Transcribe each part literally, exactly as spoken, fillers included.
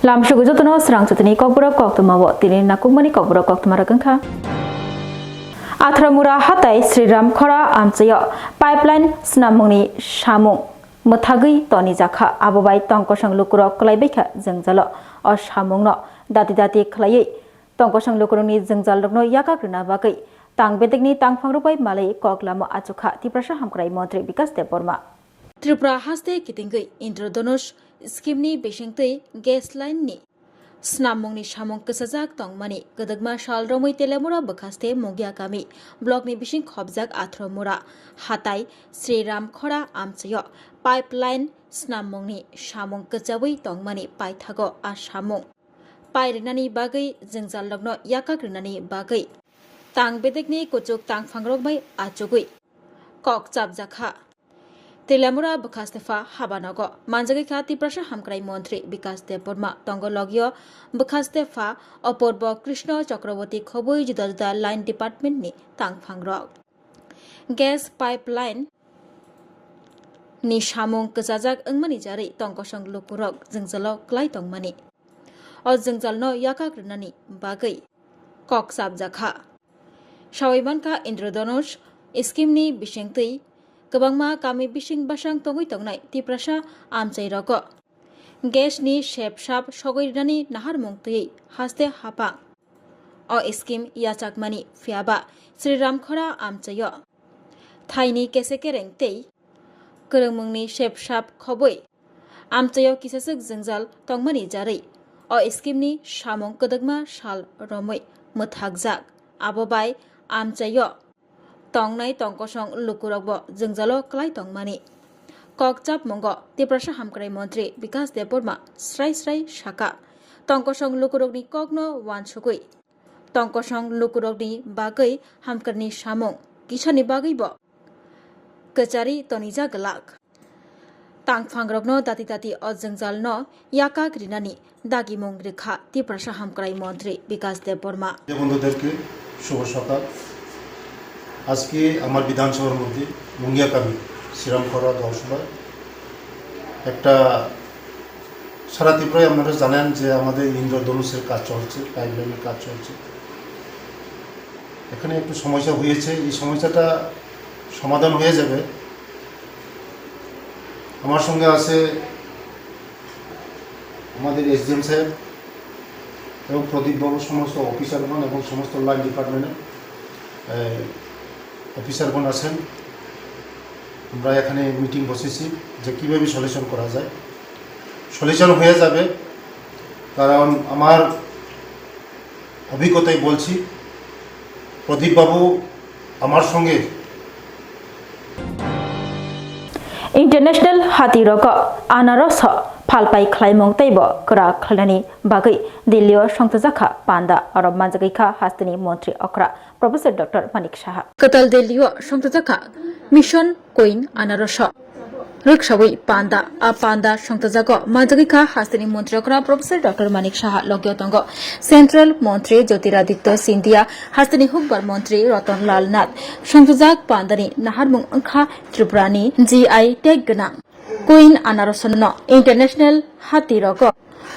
Lamsugo jotono srang chutini kokborok koktwma o tini nakukmani kokborok koktwma rok wngkha. Athramura hatai Sri Ramkhora amchaio pipeline snamungni samung mwthagwi tonijakha, abo bai tongkosong lukurok kwlaibaikha jwngjalo. O samungno dati dati khwlaiwi tongkosong lukurokni jwngjalrokno yakak rwna bagwi tang bedekni tangphangrok bai malwi kok lama achukha Tiprasa Hamkrai Montri Bikas Debbarma. Tripura haste kitingwi Indradhanush scheme ni bisingtwi gas line ni snamungni samung kwchajak tongmani kwdwkma sal romwi Telemura bwkhaste Mungia kami block ni bising khopjak Athramura hatai Sri Ramkhora amchaio pipeline snamungni samung kwchawi tongmani paithago a samung pai rwnani bagwi jwngjalrokno yakak rwnani bagwi tang bedekni kuchuk tangphangrok bai achugwi kok chapjakha. Telemura bwkhaste pha habanogo manjagwi kha Tiprasa Hamkrai Montri Bikas Debbarma, tongo logio bwkhaste pha Apurbo Krishna Chakraborty khobwi juda juda line department ni tangphangrok. Gas pipeline ni samung kwchajak wngmani jarwi tongkosong lukurok jwngjalo kwlai tongmani. O jwngjalno yakak rwnani bagwi kok chapjakha. Sawi mankha Indradhanush scheme ni bisingtwi kwbangma kami bising bwsang tongwi tongnai Tiprasa amchairogo gas ni sep sap sogwi rwnani naharmung twiwi haste hapang o scheme yachakmani, phiyaba Sri Ramkhora amchaio thaini kese kereng tei kwrwngmungni sep sap khobwi amchaio kisaswk jwngjal tongmani jarwi o scheme ni samung kwdwkma sal romwi mwthakjak. Abo bai amchaio tongnai tongkosong lukurokbo jwngjalo kwlai tongmani kok chapmungo Tiprasa Hamkrai Montri Bikas Debbarma srai srai sakha. Tongkosong lukurokni kokno uansugwi tongkosong lukurokni bagwi hamkrai ni samung kisani bagwibo kwchari tonijak glak. Tangphangrokno dati dati o jwngjalno yakak rinani dagimung rwkha Tiprasa Hamkrai Montri Bikas Debbarma. বন্ধুদেরকে শুভ সকাল। আজকে আমার বিধানসভার মধ্যে মুঙ্গিয়া কামি শ্রীরামখরা দশমা একটা, সারা ত্রিপুরায় আপনারা জানেন যে আমাদের ইন্দ্রধনুষের কাজ চলছে, পাইপলাইনের কাজ চলছে। এখানে একটু সমস্যা হয়েছে, এই সমস্যাটা সমাধান হয়ে যাবে। আমার সঙ্গে আছে আমাদের এসডিএম সাহেব এবং প্রদীপ বাবু, সমস্ত অফিসারগণ এবং সমস্ত লাইন ডিপার্টমেন্টের, এ, অফিসারগণ আছেন। আমরা এখানে মিটিং বসেছি যে কীভাবে সলিউশন করা যায়। সলিউশন হয়ে যাবে, কারণ আমার অভিজ্ঞতায় বলছি, প্রদীপ বাবু আমার সঙ্গে International hati rogo anaros o phalpai khlaimung teibo kwrak khlainani bagwi Delhi o songchajakha panda, aro manjagwi kha hasteni montri okra Professor Doctor Manik Saha. Kwtal Delhi o songchajakha Mission Queen anaros o rwksawi panda. A panda songtajago manjagwi kha hasteni montri okra Professor Doctor Manik Saha, logio tongo Central Montri Jyotiraditya Scindia, hasteni hukbar montri Ratan Lal Nath. Songtajak pandani naharmung wngkha Tripurani G I tag gwnang Queen anaros no international hati rogo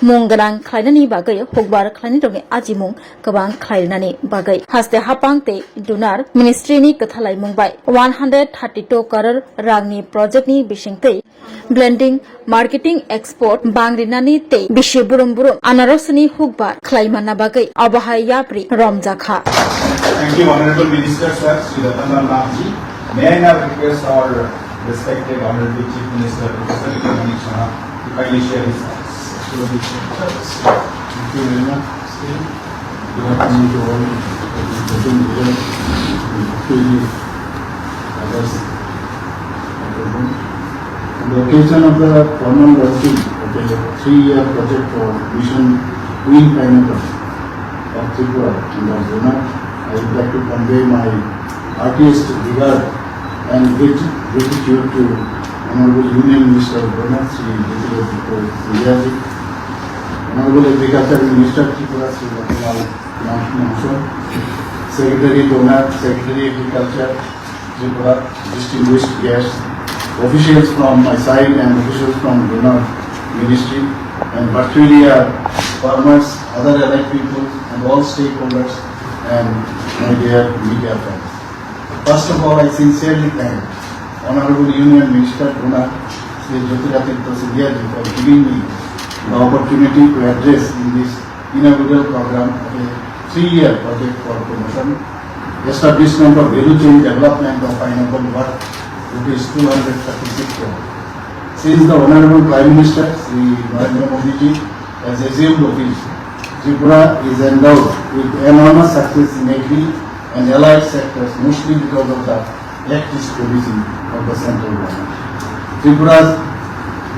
mung gwnang khlainani bagwi hukbar khlainirokni ajimung kwbang khlainani bagwi haste hapang tei donor ministry ni kwthalaimung bai one hundred thirty two crore rangni project ni bisingtwi blending, marketing, export bang rinani tei bisi burum burum anaros ni hukbar khlaimanna bagwi obo hai yapri romjakha. Thank you, Honorable Minister, sir, Shri Ratan Lal Nath ji. May I now request our respected Honorable Chief Minister, Professor Doctor Manik Saha, to kindly share his thoughts. Thank you very much. Good afternoon to all. Others. On the occasion of the formal launching of the three-year project for Mission Queen Pineapple of Tripura and of Rona, I would like to convey my heartiest regard and grat-, gratitude to Honorable Union Minister of Rona, Shri Jyotiraditya Scindia ji, Honorable Agriculture Minister Tripura, Shri Ratan Lal Maharshah, Secretary Donor, Secretary Agriculture Tripura, distinguished guests, officials from my side and officials from Donor Ministry, And virtually our farmers, other allied people, and all stakeholders, and my dear media friends. First of all, I sincerely thank Honorable Union Minister Dona Shri Jyotiraditya Scindia ji for giving me the opportunity to address in this inaugural program of a three-year project for promotion, establishment of value chain development of pineapple worth rupees two hundred thirty-six crore. Since the Honorable Prime Minister Shri Narendra Modi ji has assumed office, Tripura is endowed with enormous success in agri and allied sectors, mostly because of the act is provision of the central government. Tripura's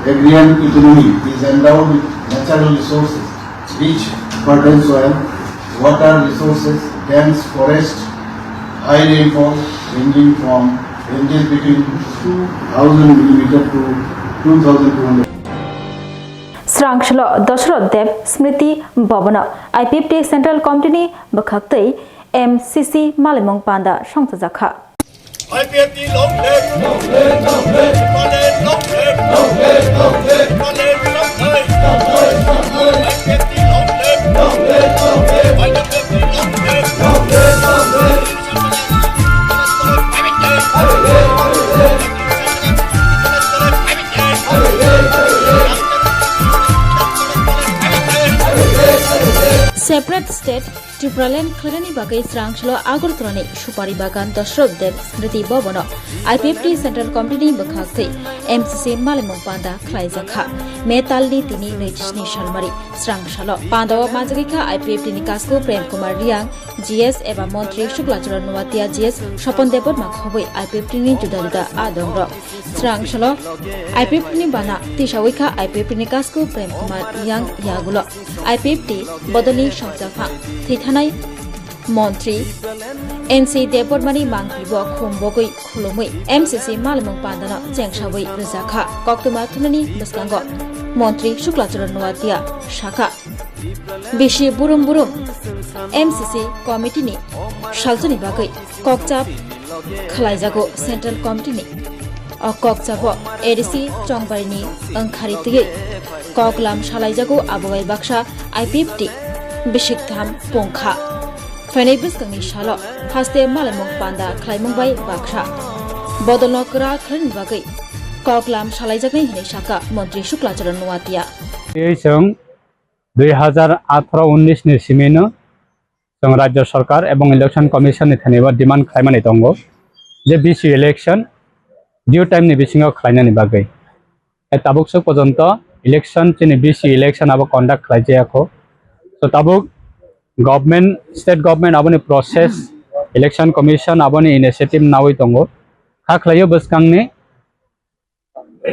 agrarian economy is endowed with natural resources, rich fertile soil, water resources, dense forest, high rainfall ranging from, ranges between two thousand millimeter to two thousand two hundred. Srangshalo Dosroth Deb Smriti Bhabano I P F T Central Committee ni bwkhaktwi M C C malimung panda songchajakha. I P F T long live! Long live, long live! Long live, long live! Long live, long live! Long live, long live! I P F T long live! Long live, long live! I P F T long live! Long live, long live! Separate state Tipraland khlainani bagwi Srangshalo Agartala ni Supari Bagan Dosroth Deb Smriti Bhabano I P F T Central Committee ni bwkhaktwi M C C malimung panda khlaijakha. May talni tini naichini salmari Srangshalo. Pandao manjagwikha I P F T ni Kasku Prem Kumar Riang, G S eba Montri Shukla Charan Noatia, G S Swapan Debbarma khobwi I P F T ni juda juda adongrok. Srangshalo I P F T ni bana tisawi kha I P F T ni Kasku Prem Kumar Riang yagulo I P F T bodolni songchaphang thwithanai montri N C Debbarmani mangpili bo khum bogwi khulumwi M C C malimung pandano chengsawi rwjakha. Koktwma thumnani bwskango montri Shukla Charan Noatia sakha, bisi burum burum M C C committee ni salsani bagwi kokchap khlaijago Central Committee ni. O kokchabo A D C Chongbarini wngkhari twiwi koklam salaijago, abo bai baksa I P F T bisiktham pungkha. Phainai bwskangni salo haste malimung panda khlaimung bai baksa bodolno kwrak khlaini bagwi koklam salaijaknai hinwi sakha Montri Shukla Charan Noatia. Tei chwng dui hazar atharo unnish ni simino chwng Rajya Sarkar ebong Election Commission ni thani bo demand khlaimani tongo je B C election due time ni bisingo khlainani bagwi. E tabuk swk porjonto election chini B C election abo conduct khlaijaya kho. So tabuk government, state government aboni process, Election Commission aboni initiative nawi tongo. Kha khlaio bwskangni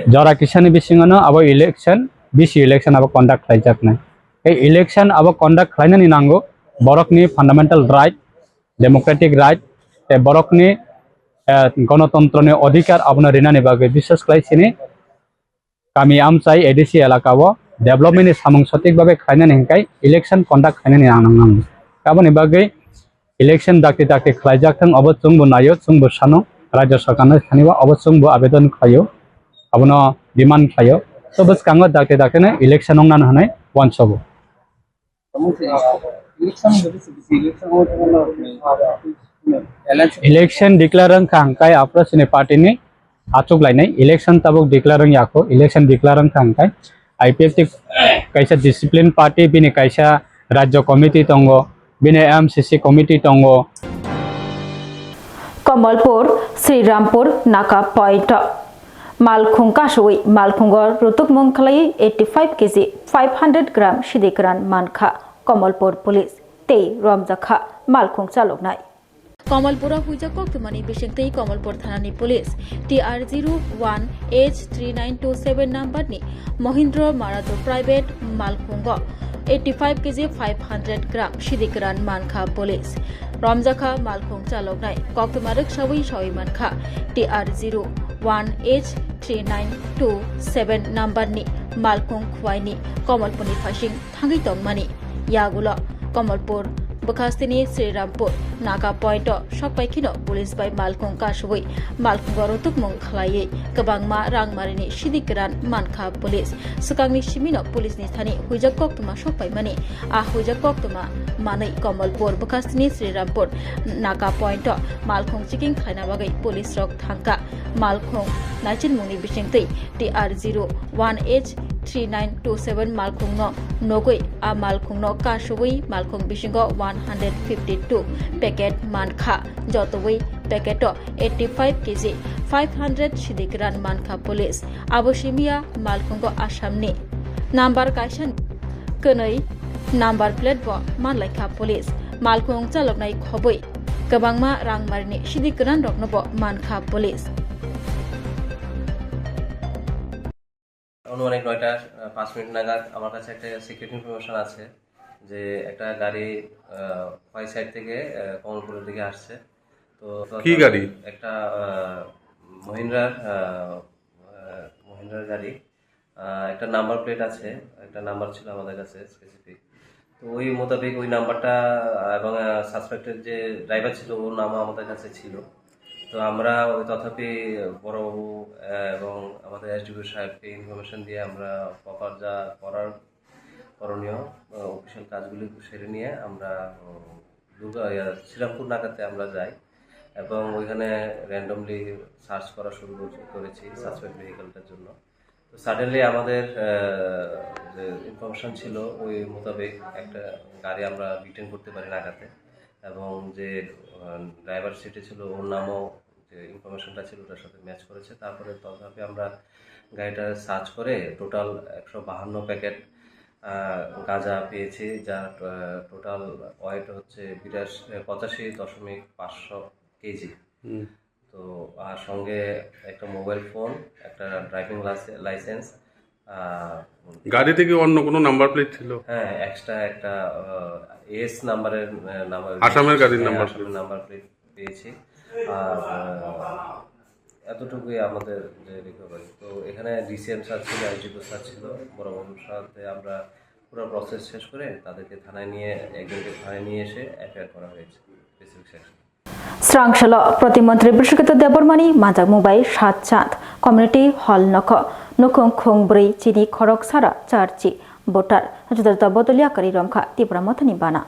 jora kisani bisingono abo election, B C election abo conduct khlaijaknai. Ei election abo conduct khlainani nango, borokni fundamental right, democratic right, tei borokni, eh, gonotontroni odhikar abono rinani bagwi, bishes khlai chini kami amchai A D C elakao development ni samung sotik babe khlainani hinkai election conduct khlainani ang nango. Aboni bagwi election dakti dakti khlaijak thung, obo chwngbo naio, chwngbo sano, Rajya Sarkarno thanibo obo chwngbo abedon khlaio, abono demand khlaio. So bwskango dakti dakti no election wngnani hwnwi uansogo. Election declare wngkha hwnkhai aphuru chini party ni achuk lainai, election tabuk declare wngya kho, election declare wngkha hwnkhai I P F T kaisa discipline party, bini kaisa Rajya Committee tongo, bini M C C committee tongo. Kamalpur, Srirampur, Naka Point. Malkhung kasui malkhungo rutukmung khlai eighty five K G five hundred gram sidi kwran mankha Kamalpur Police tei romjakha malkhung chaloknai. Kamalpura huijak koktwmani bisingtwi Kamalpur thanani police T R zero one H three nine two seven number ni Mahindra Maruti private malkhungo eighty five K G five hundred gram sidi kwran mankha police. Romjakha malkhung chaloknai koktwma rwksawi sawi mankha T R zero one H three nine two seven number ni malkhung khwaini Kamalpurni phaising thangwi tongmani. Yagulo Kamalpur Bwkhastini Srirampur Naga Point o sokpai kheno police bai malkhung kasugwi malkhungo rwtwkmung khlaiwi kwbangma rangmarini sidik kwran mankha police. Swkangni simino police ni thani huijak koktwma sokpaimani. A huijak koktwma manwi Komolpur bwkhastini Srirampur Naga Point o malkhung checking khlaina bagwi police rok thangkha. Malkhung naichilmungni bisingtwi T R zero one H three nine two seven malkhungno nugwi a malkhungno kasugwi malkhung bisingo one hundred fifty two packet mankha, jotoi packet o eighty five K G five hundred sidik kwran mankha police. Abo simiya malkhungo Assamni number kaisa kwnwi number plate bo manlaikha police. Malkhung chaloknai khobwi kwbangma rangmarini sidik kwran rokno bo mankha police. আনুমানিক নয়টা পাঁচ মিনিট নাগাদ আমার কাছে একটা secret information আছে যে একটা গাড়ি খোয়াই সাইড থেকে কমলপুরের দিকে আসছে। তো কি গাড়ি? একটা মহিন্দ্রার মহিন্দ্রার গাড়ি। একটা নাম্বার প্লেট আছে, একটা নাম্বার ছিল আমাদের কাছে স্পেসিফিক। তো ওই মোতাবেক ওই নাম্বারটা এবং সাসপেক্টেড যে ড্রাইভার ছিল, ওর নামও আমাদের কাছে ছিল। তো আমরা ওই তথাপি বড়বাবু এবং আমাদের এসডিপিও সাহেবকে ইনফরমেশন দিয়ে আমরা প্রপার যা করার করণীয় অফিসিয়াল কাজগুলি সেরে নিয়ে আমরা দুর্গা শ্রীরামপুর নাকাতে আমরা যাই এবং ওইখানে র্যান্ডমলি সার্চ করা শুরু করেছি সাসপেক্ট ভেহিকলটার জন্য। তো সাডেনলি আমাদের যে ইনফরমেশন ছিল ওই মোতাবেক একটা গাড়ি আমরা ডিটেন করতে পারি নাকাতে, এবং যে ড্রাইভার সিটে ছিল ওর নামও যে ইনফরমেশনটা ছিল ওটার সাথে ম্যাচ করেছে। তারপরে তথাপি আমরা গাড়িটা সার্চ করে টোটাল একশো বাহান্ন প্যাকেট গাঁজা পেয়েছি, যার টোটাল ওয়েট হচ্ছে বিরাশি পঁচাশি দশমিক পাঁচশো কেজি। তো আর সঙ্গে একটা মোবাইল ফোন, একটা ড্রাইভিং লাইসেন্স। গাড়িতে কি অন্য কোনো নাম্বার প্লেট ছিল? হ্যাঁ, এক্সট্রা একটা এস নাম্বারের নাম্বার আসামের গাড়ির নাম্বার আসামের নাম্বার প্লেট পেয়েছি। আর এতটুকুই আমাদের যে রিকভারি। তো এখানে ডিসিএম স্যার ছিল, আইজিপি স্যার ছিল, বড় বাবুর সাথে আমরা পুরো প্রসেস শেষ করে তাদেরকে থানায় নিয়ে একজনকে থানায় নিয়ে এসে এফআইআর করা হয়েছে specific section. Srangshalo Protimontrwi Brisukito Debbarmani manjakmung bai Satchand Community Hall nokho nukhung khung bwrwi chini khorok sara charchi voter juda juda bodol yakarwi romkha Tipra Mothani bana.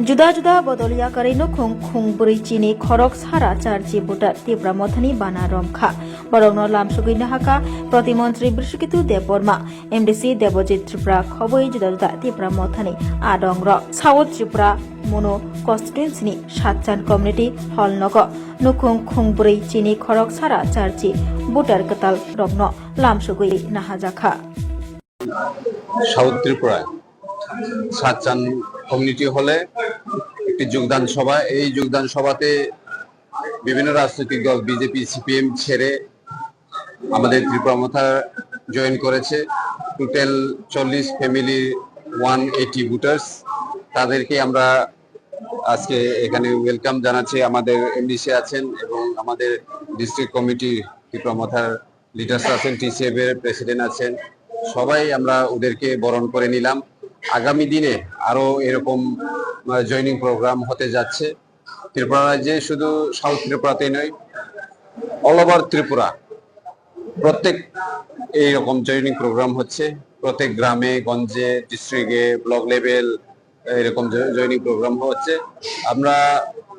Juda juda bodol yakarwi nukhung khung bwrwi chini khorok sara charchi voter Tipra Mothani bana romkha. Borokno lamsogwi nahakha Protimontrwi Brisukito Debbarma, M D C Debojit Tripura khobwi juda juda Tipra Mothani adongrok. South Tripura Mono constituency ni Satchan Community Hall nogo nukhung khung bwrwi chini khorok sara charchi voter kwtal rokno lamsogwi nahajakha. South ত্রিপুরায় সাতচান কমিউনিটি হলে একটি যোগদান সভা। এই যোগদান সভাতে বিভিন্ন রাজনৈতিক দল বিজেপি, সিপিএম ছেড়ে আমাদের ত্রিপুরা মথা জয়েন করেছে। টোটাল চল্লিশ ফ্যামিলি, ওয়ান এইটি ভোটার্স। তাদেরকে আমরা আজকে এখানে ওয়েলকাম জানাচ্ছি। আমাদের এমডিসি আছেন এবং আমাদের ডিস্ট্রিক্ট কমিটি ত্রিপুরা মথার লিডার্স আছেন, টিসিএফ এর প্রেসিডেন্ট আছেন, সবাই আমরা ওদেরকে বরণ করে নিলাম। আগামী দিনে আরো এরকম জয়েনিং প্রোগ্রাম হতে যাচ্ছে। ত্রিপুরা রাজ্যে শুধু সাউথ ত্রিপুরাতেই নয়, অল ওভার ত্রিপুরা প্রত্যেক এইরকম জয়েনিং প্রোগ্রাম হচ্ছে। প্রত্যেক গ্রামে গঞ্জে, ডিস্ট্রিক্টে, ব্লক লেভেল, এরকম জয়েনিং প্রোগ্রাম হচ্ছে। আমরা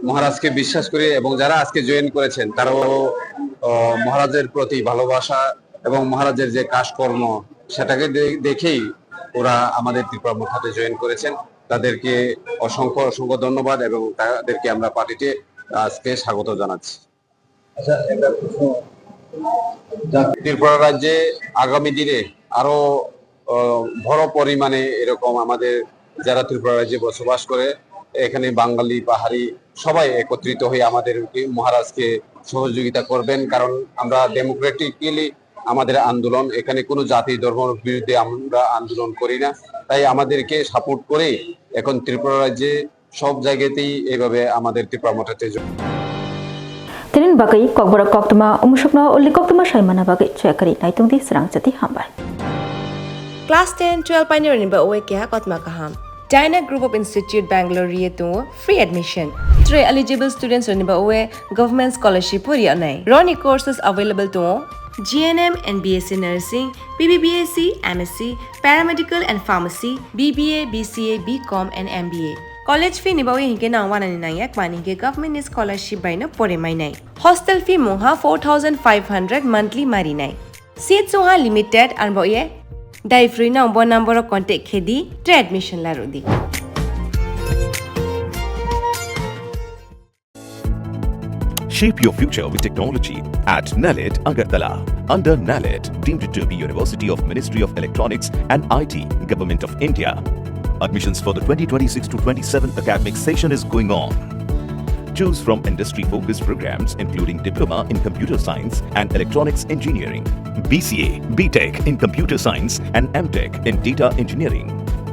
মহারাজকে বিশ্বাস করি এবং যারা আজকে জয়েন করেছেন তারাও মহারাজের প্রতি ভালোবাসা এবং মহারাজের যে কাজকর্ম সেটাকে দেখেই ওরা আমাদের ত্রিপুরা মথাতে জয়েন করেছেন। তাদেরকে অসংখ্য অসংখ্য ধন্যবাদ এবং তাদেরকে আমরা পার্টিতে আজকে স্বাগত জানাচ্ছি। আচ্ছা, একটা প্রশ্ন, ত্রিপুরা রাজ্যে আগামী দিনে আরো বড় পরিমাণে এরকম আমাদের যারা ত্রিপুরা রাজ্যে বসবাস করে, এখানে বাঙালি, পাহাড়ি সবাই একত্রিত হয়ে আমাদের মহারাজকে সহযোগিতা করবেন, কারণ আমরা ডেমোক্রেটিক্যালি আমাদের আন্দোলন, এখানে কোনো জাতি ধর্মর বিরুদ্ধে আমরা আন্দোলন করি না। তাই আমাদেরকে সাপোর্ট করে এখন ত্রিপুরা রাজ্যে সব জায়গাতেই এইভাবে আমাদের ত্রিপুরা মথাতে Nini bagwi kokborok koktwma, omusukno uli koktwma sai mana bagwi chaya kwrwi naitung di, srang chati hambai. Class ten, twelve painirokni bagwi keha koktwma kaham. Dyna Group of Institute Bangalore riye tongo free admission. Tei eligible students rokni bagwi government scholarship bo riya nai. Roni courses available tongo G N M and B S C Nursing, B B B S C, M S C, Paramedical and Pharmacy, B B A, B C A, B Com and M B A. College fee ni bagwi hinkhe nang wanani nangya, kmani hinkhe government ni scholarship bai no pore mainai. Hostel fee mungha four thousand five hundred monthly marinai. Seat chungha limited, arbo ye dai free nang bo number o contact khedi, tei admission larodi. Shape your future with technology at NALET Agartala. Under NALET, deemed to be University of Ministry of Electronics and I T, Government of India. Admissions for the twenty twenty-six to twenty-seven academic session is going on. Choose from industry-focused programs including Diploma in Computer Science and Electronics Engineering, B C A, B Tech in Computer Science and M Tech in Data Engineering.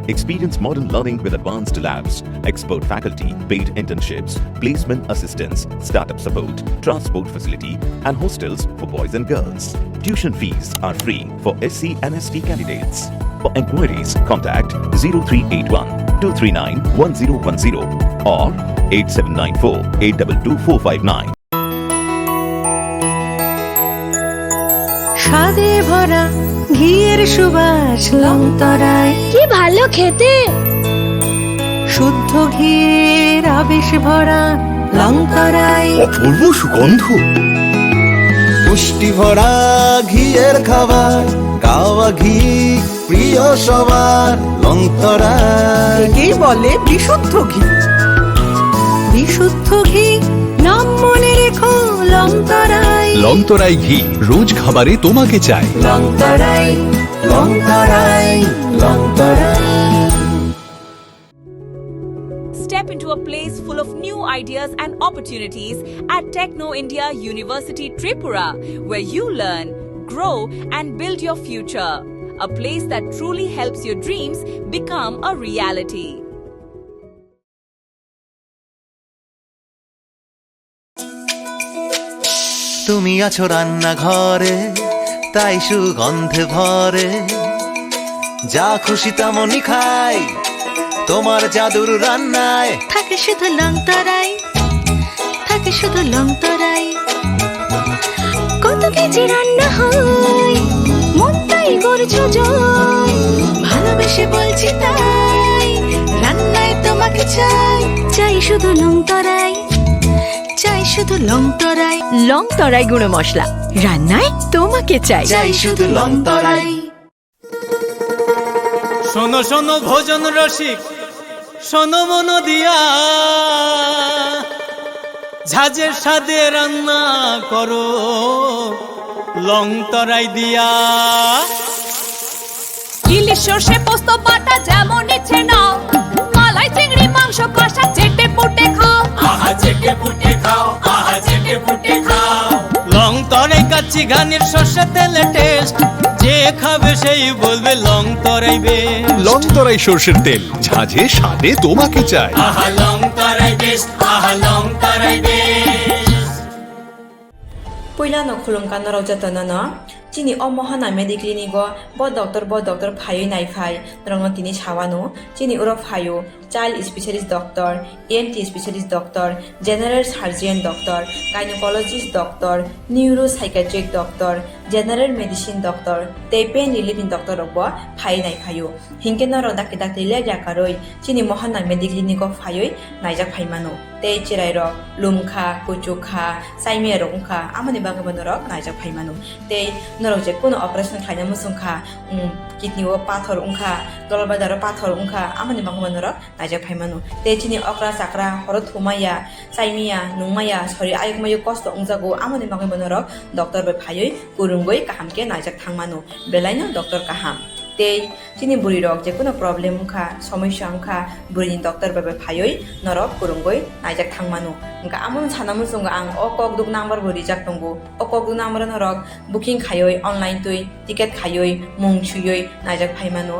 Experience modern learning with advanced labs, expert faculty, paid internships, placement assistance, startup support, transport facility, and hostels for boys and girls. Tuition fees are free for S C and S T candidates. For inquiries, contact zero three eight one two three nine one zero one zero or eight seven nine four eight two two four five nine. স্বাদে ভরা ঘিয়ের সুবাস লংতরাই। কি ভালো খেতে! শুদ্ধ ঘিয়ের আবেশ ভরা লংতরাই। অপূর্ব সুগন্ধ। পুষ্টি ভরা ঘিয়ের খাবার, গাওয়া ঘি প্রিয় সবার, লংতরাই। একেই বলে বিশুদ্ধ ঘি। বিশুদ্ধ ঘি, নাম মনে রেখো, লংতরাই। লংতরাই ঘি, রোজ খাবারে তোমাকে চাই। লংতরাই, লংতরাই, লংতরাই। Step into a place full of new ideas and opportunities at Techno India University Tripura, where you learn, grow, and build your future. A place that truly helps your dreams become a reality. তুমি আছো রান্নাঘরে, তাই সুগন্ধে ভরে। যা খুশি তেমনই খাই, তোমার জাদুর রান্নায়। থাকে শুধু লংতরাই, থাকে শুধু লংতরাই। কত কেজি রান্না হয়, মনটাই করছো জয়। ভালোবেসে বলছি তাই, রান্নায় তোমাকে চাই। চাই শুধু লংতরাই, চাই শুধু লংতরাই। লংতরাই গুঁড়ো মশলা, রান্নায় তোমাকে চাই। চাই শুধু লংতরাই। শোনো শোনো ভোজন রসিক, শোনো মন দিয়া, ঝাঁঝের স্বাদে রান্না করো লং তরাই দিয়া। ইলিশ সর্ষে পোস্ত বাটা যেমন ইচ্ছে নাও, মালাই চিংড়ি মাংস কষা চেটে পুটে খাও। আহা চেটে পুটে খাও, আহা চেটে পুটে খাও। লং তরাই কাচ্চি ঘানির সর্ষে তেলে টেস্ট, যে খাবে সেই বলবে লং তরাই বেস্ট। লং তরাই সর্ষের তেল, ঝাঁঝে স্বাদে তোমাকে চাই। আহা লং তরাই বেস্ট, আহা লং তরাই best. Puilano khulumkha norok jotono no. Chini o Mohana Mediclinic o bo doctor, bo doctor phaiwi naiphai norokno tini sawano. Chini oro phaio child specialist doctor, E N T specialist doctor, general surgeon doctor, gynecologist doctor, neuropsychiatric doctor, general medicine doctor tei pain relief ni doctor rok bo phaiwi naiphaio. Hinkhe norok dakti dakti ler yakarwi chini Mohana Mediclinic o phaiwi naijak phaimano. Tei chwrairok lumkha, kuchukha, saimiyarok wngkha, amoni bagwibo norok naijak phaimano. Tei norok je kuno operation khlaina muchungkha, um, kidney o pathor wngkha, dolbadaro pathor wngkha, amoni bagwibo norok naijak phaimano. Tei chini okra chakra horo thumaya, saimiya, nungmaya, sori ayukmayo kosto wngjago, amoni bagwibo norok doctor bai phaiwi kwrwngwi kaham khe naijak thangmano. Belaino doctor kaham. Tei chini bwrwi rok je kuno problem wngkha, somosya wngkha, bwrwi ni doctor bai bai phaiwi norok kwrwngwi naijak thangmano. Wngkha amo sana muchungo ang o kok duk number bo rijak tongo. O kok duk number o norok booking khaiwi online twi ticket khaiwi mung swiwi naijak phaimano.